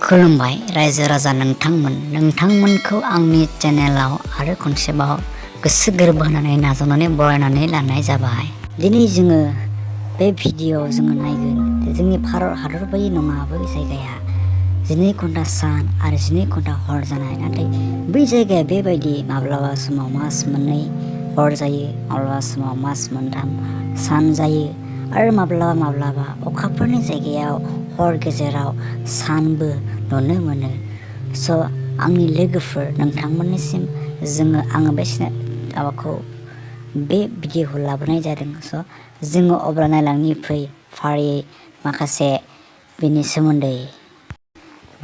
खुलुमबाय रायजो राजा नोंथांमोनखौ आंनि चेनेलाव आरो खनसेबाव गोसो गोरबो होनानै नाजावनानै बरायनानै लानाय जाबाय। दिनै जोङो बे भिडिअ'आव जोङो नायगोन जोंनि भारत हादर बायदि नङा बै जायगाया 12 घन्टा सान आरो 12 घन्टा हर जानाय, नाथाय बै जायगाया बेबायदि माब्लाबा समाव मास मोननै हर जायो, माब्लाबा समाव मास मोनथाम सान जायो आरो माब्लाबा अखाफोरनि जायगायाव हर गेजेराव सानबो नुनो मोनो। स' आंनि लोगोफोर नोंथांमोननिसिम आङो बे भिडिअ'खौ लाबोनाय जादों। स' जोङो अब्ला नायलांनि फै फारियै माखासे बेनि सोमोन्दै।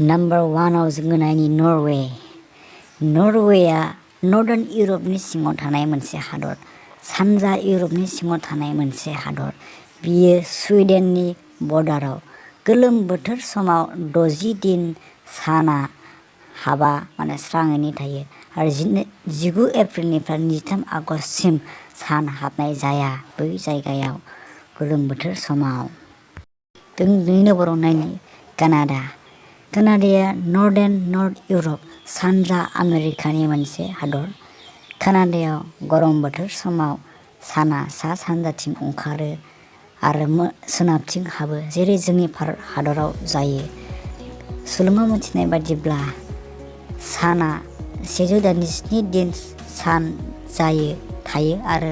नाम्बार 1 आव जोङो नायनि नरवे। नरवेआ नर्दार्न इउरपनि सिङाव थानाय मोनसे हादर, सानजा इउरपनि सिङाव थानाय मोनसे हादर। बियो सुइडेननि बर्डाराव। गोलोम बोथोर समाव 60 दिन साना हाबा स्राङैनो थायो आरो 19 एप्रिलनिफ्राय 23 आगस्तसिम सान हाबनाय जाया बै जायगायाव गोलोम बोथोर समाव। नम्बर 2 नायनि कानाडा। कानाडाया नर्थ इउरप सानजा आमेरिकानि मोनसे हादर। कानाडायाव गरम बोथोर समाव साना सा सानजाथिं ओंखारो आरो सोनाबथिं हाबो जेरै जोंनि भारत हादराव जायो। सुलुङाव मिथिनाय बादिब्ला साना 187 दिन सान थायो आरो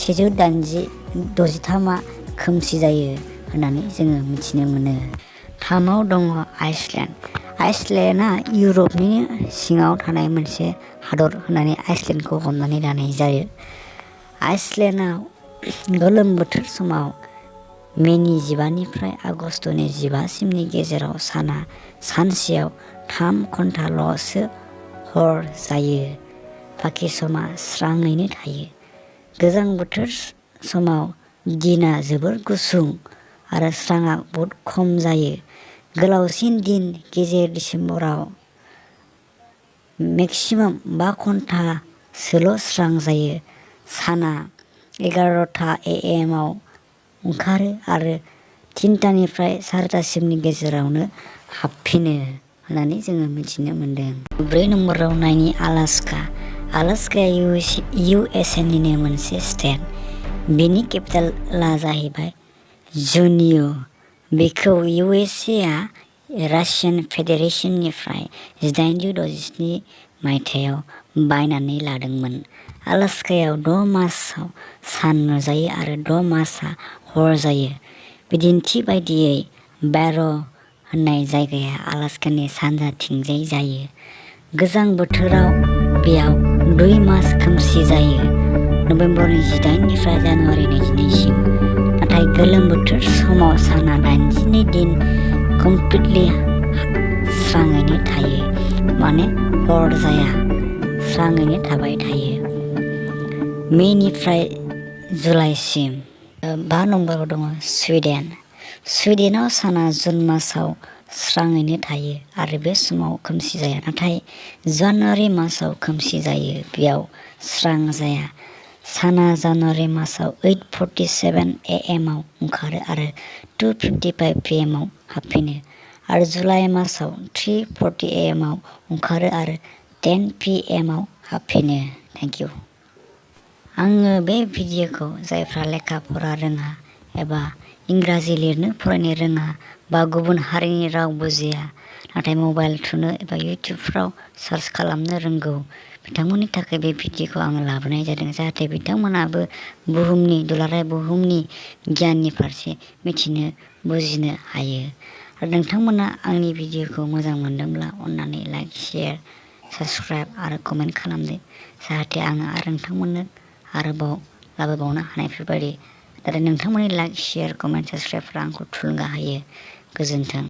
163 खोमसि जायो होननानै जोङो मिथिनो मोनो। 3 आव दङ आइसलेण्ड। आइसलेण्डआ इउरपनि सिङाव थानाय मोनसे हादर होननानै आइसलेण्डखौ हमनानै लानाय जायो। आइसलेण्डआव गोलोम बोथोर समाव मेनि 15 निफ्राय आगस्तनि 15 सिमनि गेजेराव साना सानसेयाव 3 घन्टाल'सो हर जायो, बाखि समा स्राङैनो थायो। गोजां बोथोर समाव दिना जोबोर गुसुं आरो स्रांआ बहुद खम जायो। गोलावसिन दिन गेजेर दिसेम्बराव मेक्सिमाम 5 घन्टासोल' स्रां जायो। साना 11:00 AM आव ओंखारो आरो 3:00 निफ्राय 4:00 गेजेरावनो हाबफिनो होननानै जोङो मिथिनो मोनदों। 4 नम्बराव नायनि आलास्का। आलास्काया USA निनो मोनसे स्टेट। बेनि केपिटेलआ जाहैबाय जुनिय'। बेखौ USA आ रासियान फेडारेशननिफ्राय 1867 मायथाइयाव बायनानै लादोंमोन। आलास्कायाव 6 मासाव सान नुजायो आरो 6 मासआ हर जायो। बिदिन्थि बायदियै बेर' होननाय जायगाया आलास्कानि सानजाथिंजाय जायो। गोजां बोथोराव बेयाव 2 मास खोमसि जायो, नबेम्बरनि 18 निफ्राय जानुवारि 22 सिम। नाथाय गोलोम बोथोर समाव साना 82 दिन कमप्लिटलि स्राङैनो थायो, हर जाया, स्राङैनो थाबाय थायो। मेनिफ्राय जुलाइसिम। 5 नम्बराव दङ सुइडेन। सुइडेनाव साना जुन मासाव स्राङैनो थायो आरो बे समाव खोमसि जाया, नाथाय जानुवारि मासाव खोमसि जायो, बेयाव स्रां जाया। साना जानुवारि मासाव 8:47 AM आव ओंखारो आरो 2:55 PM आव हाबफिनो आरो जुलाइ मासाव 3:40 AM आव ओंखारो आरो 10 PM आव हाबफिनो। Thank you. आङो बे भिडिअ'खौ जायफ्रा लेखा फरा रोङा एबा इंराजि लिरनो फरायनो रोङा बा गुबुन हारिनि राव बुजिया, नाथाय मबाइल थुनो एबा इउटुबफ्राव सार्च खालामनो रोंगौ, बिथांमोननि थाखाय बे भिडिअ'खौ आङो लाबोनाय जादों, जाहाथे बिथांमोनाबो दुलाराय बुहुमनि गियाननि फारसे मिथिनो बुजिनो हायो। आरो नोंथांमोना आंनि भिडिअ'खौ मोजां मोनदोंब्ला अननानै लाइक, शेयार, साबस्क्राइब आरो कमेन्ट खालामदो, जाहाथे आङो आरो नोंथांमोननो आरोबाव लाबोबावनो हानायफोरबायदि। नाथाय नोंथांमोननि लाइक, शेयार, कमेन्ट, साबस्क्राइबफ्रा आंखौ थुलुंगा होयो। गोजोन्थों।